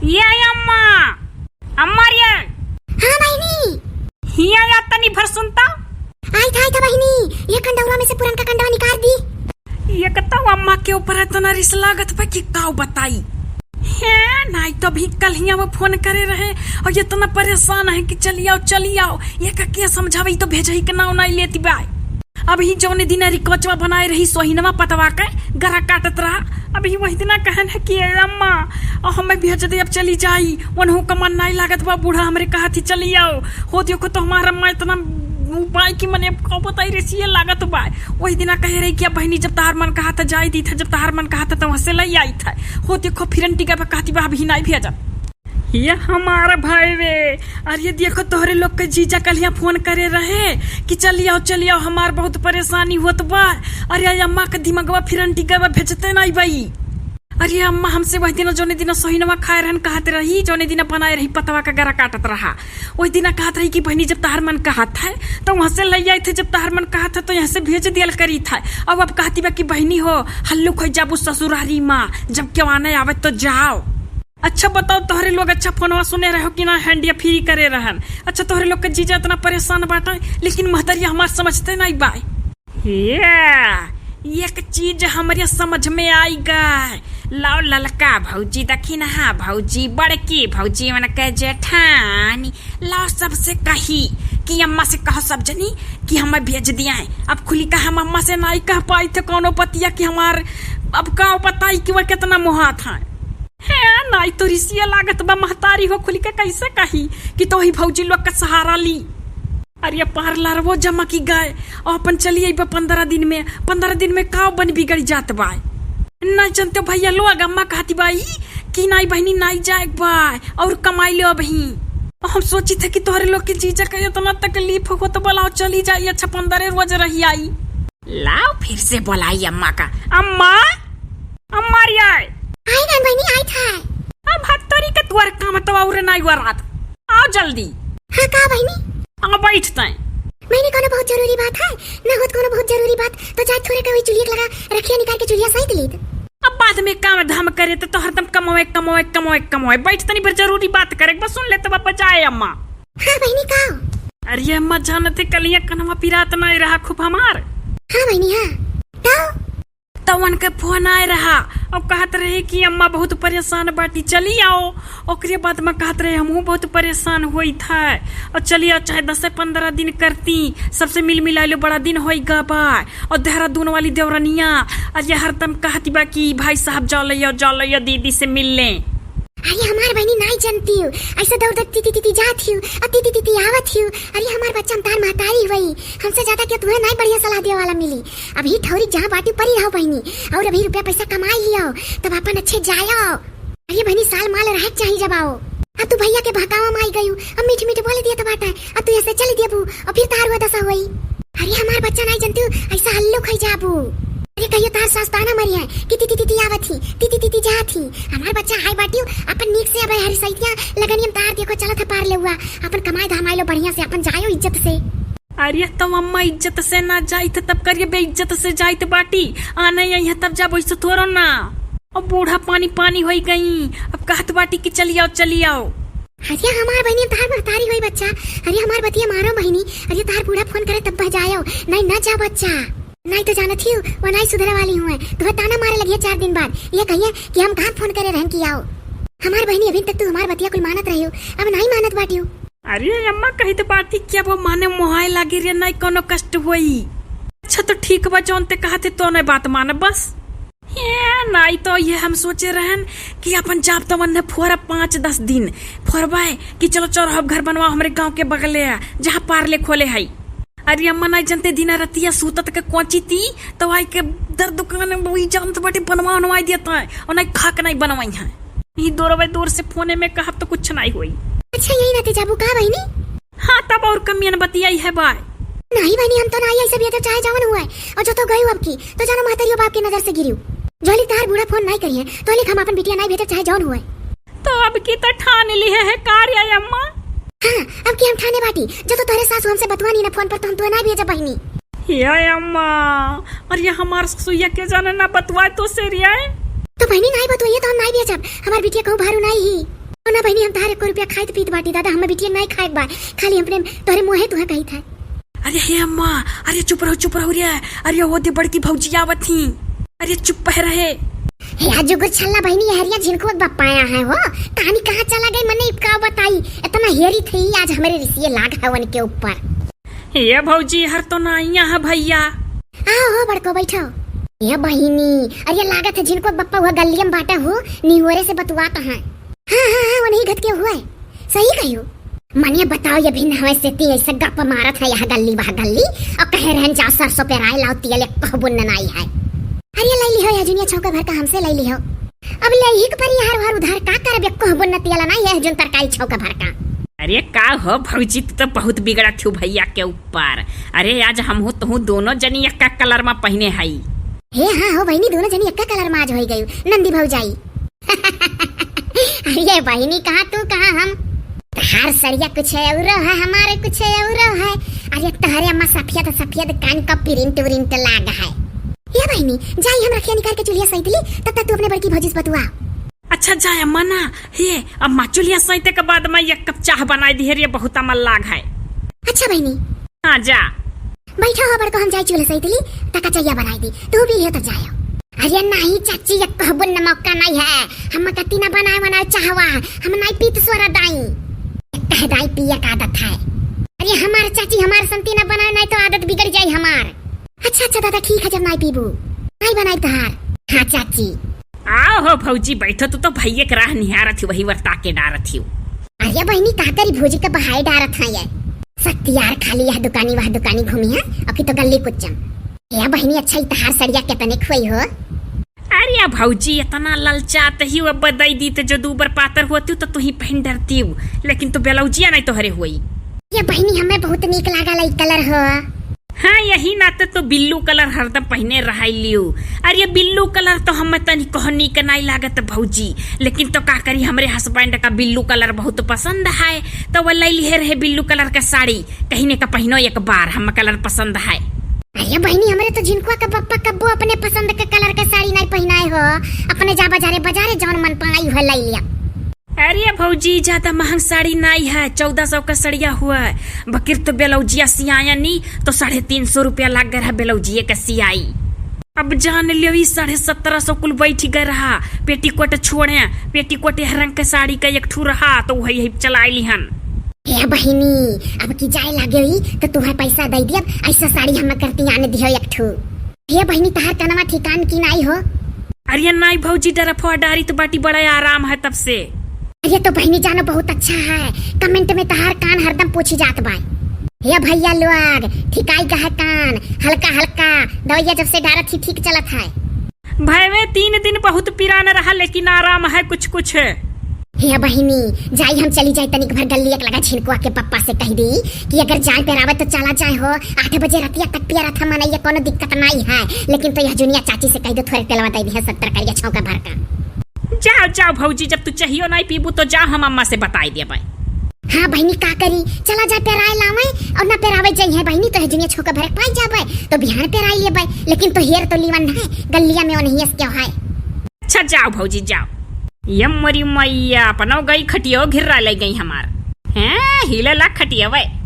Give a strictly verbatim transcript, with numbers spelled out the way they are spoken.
ये अम्मा, अम्मा रे। हाँ बहिनी। हिया या तनी भर सुनता। आइथा, आइथा बहिनी, ये कंडौरा में से पुरनका कंडवा निकाल दी। ये कतौ अम्मा के ऊपर इतना रिस लागत बा कि काउ बताई। हैं, नाई तो अभी कल हिया में फोन करे रहे और इतना परेशान है कि चली आओ, चली आओ। ये का के समझावे, ई तो भेजही के नाव नाई लेती बा। अबही जौने दिना रिकोचवा बनाए रही सोहिनवा पतवा के गरा काटत रहा, अबही वही दिना कहन है कि ए अम्मा, अ, हमें भेज दे, अब चली जाई, वनहु का मन नाई लागत बा, बूढ़ा हमरे कहत ही चली आओ। हो देखो तो हमार अम्मा इतना उपाय की मने का बताई रे, सिए लागत बा। वही दिना कहे रही कि अब बहिनी जब तहार मन कहत जाई दी था, जब तहार मन कहत तो वहाँ से लई आई था। हो देखो फिरन टिका बा कहती बा अबही नाई भेजब। ये हमार भाई रे, अरे देखो तोहरे लोग के जीजा कल हिया फोन करे रहे कि चली आओ, चली आओ, हमार बहुत परेशानी होत बा। अरे अम्मा के दिमागवा फिरन टिका बा, भेजते नाई बाई। अरे अम्मा हमसे वही दिना जौने दिना सोहिनवा खाए रहन कहत रही, जौने दिना बनाए रही पतवा का गरा काटत रहा, वही दिना कहत रही कि बहिनी जब तहार मन कहत है तो वहाँ से लई आई थे, जब तहार मन कहत है तो यहाँ से भेज दियल करी था। अब, अब कहती बा कि बहिनी हो हल्लुक हो जाबू ससुरारी माँ, जब केवाने आवे तो जाओ। अच्छा बताओ तोहरे लोग अच्छा फोनवा सुने रहो कि ना, हैंडिया फ्री करे रहन। अच्छा तोहरे लोग के जीजा इतना परेशान बाटे, लेकिन महतरिया हमार समझते नाई बाय। ये एक चीज हमरे समझ में आई गए। लाओ ललका भौजी, दखिनहा भौजी, बड़की भौजी, उनके जेठानी, लाओ सबसे कही कि अम्मा से कहो सब जनी कि हमें भेज दिया है। अब खुली का हम अम्मा से नाई कह पाई थे कौनो बतिया कि हमार, अब का बताई कि वह कितना मोहात है। हैं, नाई तो रिसिया लागत बा महतारी हो, खुली के कैसे कही कि तोही भौजी लोग का सहारा ली। अरे पार्लर वो जमा की गए और अपन चली आई बा पन्द्रह दिन में, पन्द्रह दिन में का बन बिगड़ जात बा। नाई जानते भैया लोग, अम्मा कहती बाई कि नाई बहिनी नाई जाए बा और कमाई लो अबही। हम सोची थे कि तोहरे लोग के जीजा का इतना तकलीफ होत बा, लाओ चली जाई, अच्छा पन्द्रह रोज रही आई। लाओ फिर से बोलाई अम्मा का। अम्मा, अम्मा रे आए। आई गन बहिनी, आई था। अब हत्तरी के तुअर काम तो और नाई हुआ रात। आओ जल्दी। हाँ का बहिनी? आओ बैठ तैं। बहिनी कोनो बहुत जरूरी बात है? ना होत कोनो बहुत जरूरी बात तो जाए थोड़े के वही चुलिया के लगा रखिया निकाल के चुलिया सही लीत। अब बाद में काम धाम करे तो, तो हरदम कमावे, कमावे, कमावे, कमावे। बैठ तनी पर जरूरी बात करे, बस सुन ले तो बापा जाए अम्मा। हाँ बहिनी का? अरे अम्मा जानते कलिया कनवा पिरात नाई रहा खूब हमार। हाँ बहिनी हाँ। तो तवन के फोन आए रहा और कहत रहे कि अम्मा बहुत परेशान बाटी, चली आओ। ओकरे बाद में कहत रहे हमहू बहुत परेशान होई था और चली आओ, चाहे दस से पन्द्रह दिन करती, सबसे मिल मिला लो, बड़ा दिन होई गा बा। और देहरादून वाली देवरनिया और ये हरदम कहती बा कि भाई साहब जाओ ले आओ, जाओ ले आओ, दीदी से मिल लें। अरे हमार बहिनी नाई जनती हो, ऐसे दौड़ दौड़ तीती तीती जात हियो, अब तीती तीती आवत हियो। अरे हमार बच्चा हम तार महतारी हुई, हमसे ज्यादा क्या तुम्हें नाई बढ़िया सलाह देवे वाला मिली। अब ही ठौरी जहाँ बाटी परी रहो बहिनी, और अभी रुपया पैसा कमाई लियो, तब अपन अच्छे जायो। अरे बहिनी साल माल रहे के चाही जब आओ। अब तू भैया के बहकावा में आई गयू, अब मीठ मीठ बोल दिया तो बाटा, अब तू ऐसे चल दियबू और फिर तार हुआ दशा हुई। अरे हमार बच्चा नाई जनती हो, ऐसा हल्लो खाई जाबू। अरे कहियो तार सास ताना मरी है कि तीती तीती आवत ही, तीती तीती जात ही। हमार बच्चा हाय बाटियो, अपन नीक से अब हरी सैतिया लगनियम तार देखो चलत है पार ले हुआ। अपन कमाई धमाई लो बढ़िया से, अपन जायो इज्जत से। अरे तो अम्मा इज्जत से ना जाइत तब करिए बेइज्जत से जाइत बाटी। आने आई है तब जाबो, इसे थोड़ो ना। अब बूढ़ा पानी पानी होई गई, अब कहत बाटी कि चली आओ, चली आओ। अरे हमार बहिनी, अब तहार महतारी होई बच्चा। अरे हमार बतिया मानो बहिनी, अरे तहार बूढ़ा फोन करे तब बजायो। नहीं ना जा बच्चा, नहीं तो जानत ही वो नहीं सुधरे वाली हुए। तुहे ताना मारे लगिए चार दिन बाद, ये कहिए कि हम कहाँ फोन करे रहन की आओ। हमार बहिनी अभी तक तू हमार बतिया कुल मानत रही हो, अब नहीं मानत बाटी हो। अरे अम्मा कही तो बाटी क्या वो माने मोहाए लागी रे, नहीं कोनो कष्ट होई। अच्छा तो ठीक बा, जौन ते कहा थे तो नहीं बात मानब बस। ए, नाई तो ये हम सोचे रहन कि अपन जाब तो वन्ने फोरब पाँच दस दिन। फोरबे कि चलो चौराहा घर बनवाओ हमरे गांव के बगले, जहाँ पार्ले खोले हई। अरे अम्मा नाई जनते दिना रतिया सूतत के कोची ती, तो आई के दर दुकान में वही जानत बाटे बनवा बनवाई देता है, और नाई खा के नाई बनवाई है। ई दोरवे दोर से फोने में कहब तो कुछ नाई होई। अच्छा यही नाते जाबू का बहिनी? हाँ तब और कमियन बतियाई है बाय। नहीं बहिनी हम तो नाई ऐसे भी अगर चाहे जवन हुआ है, और जो तो गई अब की तो जानो महतरियो बाप के नजर से गिरियो। जोहलिक तहार बूढ़ा फोन नाई करिए, तोहलिक हम अपन बिटिया नाई भेजब चाहे जौन हुए। तो अब की तो ठान ली है, है कार्य अम्मा। हाँ, अब की हम ठाने बाटी, जो तो तोहरे सासू हमसे बतवा नी ना फोन पर, तो हम तोहे नाई भेजब बहिनी। हे अम्मा, और ये हमार ससुइया के जाने ना बतवाए तो से रिया है। तो बहिनी नाई बतवाइए तो हम नाई भेजब, हमार बिटिया कहूँ भारू नाई ही। ना बहिनी, हम तहार एको रुपया खाइत पीत बाटी दादा, हमें बिटिया नाई खाए के बा, खाली अपने तोहरे मुँहे तुहे कहित है। अरे हे अम्मा, अरे चुप रहो, चुप रहो रे। अरे वो दे बड़की भौजी आवत ही। अरे चुप पह रहे। हे आजु गुरछल्ला बहिनी, ये हरिया झिनकुआ के बप्पा आया है हो। कहानी कहाँ चला गई, मने का बताई। इतना हेरी थी आज हमरे रिसिये लाग है उनके ऊपर। ये भौजी हर तो नाइया है भैया। आओ हो बड़को बैठो। ये बहिनी, अरे लागत है झिनकुआ के बप्पा हुआ गल्लियम बाटा हो, निहोरे से बतुआत है। हाँ, हाँ, हाँ, वही घट के हुआ है। सही कहियो। मनिया बताओ, ये भी नहवे से ती ऐसे गप मारत है, यह गल्ली, वह गल्ली, और कहे रहन, "जाओ सरसों पेराए लाओ, तियल एक कहबुन नाई है।" अरे, ले लिहो, यह जुनिया छौका भर का हमसे ले लिहो। अब ले ही के परी हर हर उधार का करब, एक कहबुन न तियल नाई है, जुन तरकारी छौका भर का। अरे, का हो भौजी, तू तो बहुत बिगड़त हो भैया के ऊपर। अरे, आज हम हो, तू दोनों जनी एक कलर में पहने हई। हे हाँ हो बहिनी, दोनों जनी एक कलर में आज होई गई, नंदी भौजाई। अरे बहिनी, कहाँ तू, कहाँ हम? तहार सड़िया कुछ औरो है, हमारे कुछ औरो है। अरे तहरे अम्मा सफेद सफेद कान का प्रिंट उरिंट लाग है। ये बहिनी, जाई हम रखिया निकाल के चुल्हिया सैत ली, तब तक तू अपने बड़की भौजी से बतुआ। अच्छा जाए अम्मा ना, हे अम्मा, चुल्हिया सैते के बाद मैं एक कप चाह बनाई दी है रे, बहुत अमल लाग है। अच्छा बहिनी। हाँ जा। बैठो हो बड़को, हम जाई चूल्हे सैत ली, तका चैया बनाई दी, तू भी लियो तो जायो। अरे नहीं चाची, ये कहबो न मौका नहीं है, हम कती ना बनाए बनाए चाहवा, हम नाई पीत सोरा दाई। कह दाई पिए का आदत है। अरे हमार चाची, हमार संती ना बनाए, नहीं तो आदत बिगड़ जाई हमार। अच्छा अच्छा दादा, ठीक है, जब नाई पीबू, नाई बनाई तहार। हाँ चाची। आओ हो भौजी, बैठो, तू तो भैया के राह निहारत ही, वही वर्ता के डारत ही। अरे बहिनी, का करी, भौजी का बहाए डारत है ये। शक्ति यार, खाली यह दुकानी, वह दुकानी घूमी है, अभी तो गल्ली कुचम। ए बहिनी, अच्छा, ई तहार सड़िया कितने खुई हो? अरे भौजी, इतना ललचात ही, अब दई दी तो जो दू बार पातर होती तो तू ही पहन डरती हूँ, लेकिन तो ब्लाउजिया नहीं तोहरे हुई। ये बहिनी, हमें बहुत नीक लागल ई कलर हो। हाँ, यही नाते तो बिल्लू कलर हरदम पहिने रहाई लियो। अरे बिल्लू कलर तो हम तनी कहो नीक नाई लागत भौजी, लेकिन तो का करी, हमरे हस्बैंड का बिल्लू कलर बहुत पसंद है, तो वो ले लिहे रहे बिल्लू कलर का साड़ी, कहिने का पहिनो एक बार, हम कलर पसंद है। अरे बहिनी, हमरे तो झिनकुआ का पप्पा कब्बो अपने पसंद के कलर के साड़ी नाई पहिनाए हो, अपने जा बाजारे, बाजारे जौन मन पाई हो ले लिया। अरे भौजी, ज्यादा महंग साड़ी नाई है, चौदह सौ का सड़िया हुआ है, बकिर तो ब्लाउजिया सियाया नी तो साढ़े तीन सौ रुपया लाग गए है ब्लाउजिए का सियाई। अब जान लियो, ई साढ़े सत्रह सौ कुल बैठ गए रहा, पेटीकोट छोड़े, पेटीकोट यह रंग के साड़ी का एक ठू रहा तो वही यही चलाई लिहन। हे बहिनी, अब की जाए लागे हुई तो तुम्हें पैसा दे दियब, ऐसा साड़ी हम करती आने दियो एक ठू। हे बहिनी, तहार कनवा ठिकान की नाई हो? अरे नाई भौजी, डरफवा डारी तो बाटी बड़ा आराम है तब से। अरे तो बहिनी जानो बहुत अच्छा है, कमेंट में तहार कान हरदम पूछी जात बाय। हे भैया लोग, ठिकाई का है कान, हल्का हल्का दवाइया जब से डारत ही ठीक चलत है। भयवे तीन दिन बहुत पिरान रहा, लेकिन आराम है कुछ कुछ। हे बहिनी, जाई हम चली जाई तनिक भर गल्ली एक लगा झिनकुआ के पप्पा से कह दी कि अगर जाए पेरावे तो चला जाए हो, आठ बजे रतिया तक पिया रहता मनैया, कोनो दिक्कत नाई है, लेकिन तो यह जुनिया चाची से कह दो थोड़े तेलवा दे दिया सत्तर करिया छौंका भर का। जाओ जाओ भौजी, जब तू चाहियो नाई पीबू तो जा हम अम्मा से बताई दिया भाई। हाँ बहिनी, का करी, चला जा पेराए लावे और ना पेरावे जाई है बहिनी, तो यह जुनिया छौंका भर पाई जाबे तो बिहान पेराई लेबे, लेकिन तो हेर तो लीवन है गल्लिया में ओनहियस क्यों है। अच्छा जाओ भौजी जाओ। ये मोरी मैया, अपनो गई खटियो घिर्रा ले गई हमार। हैं, हिले ला खटियवे।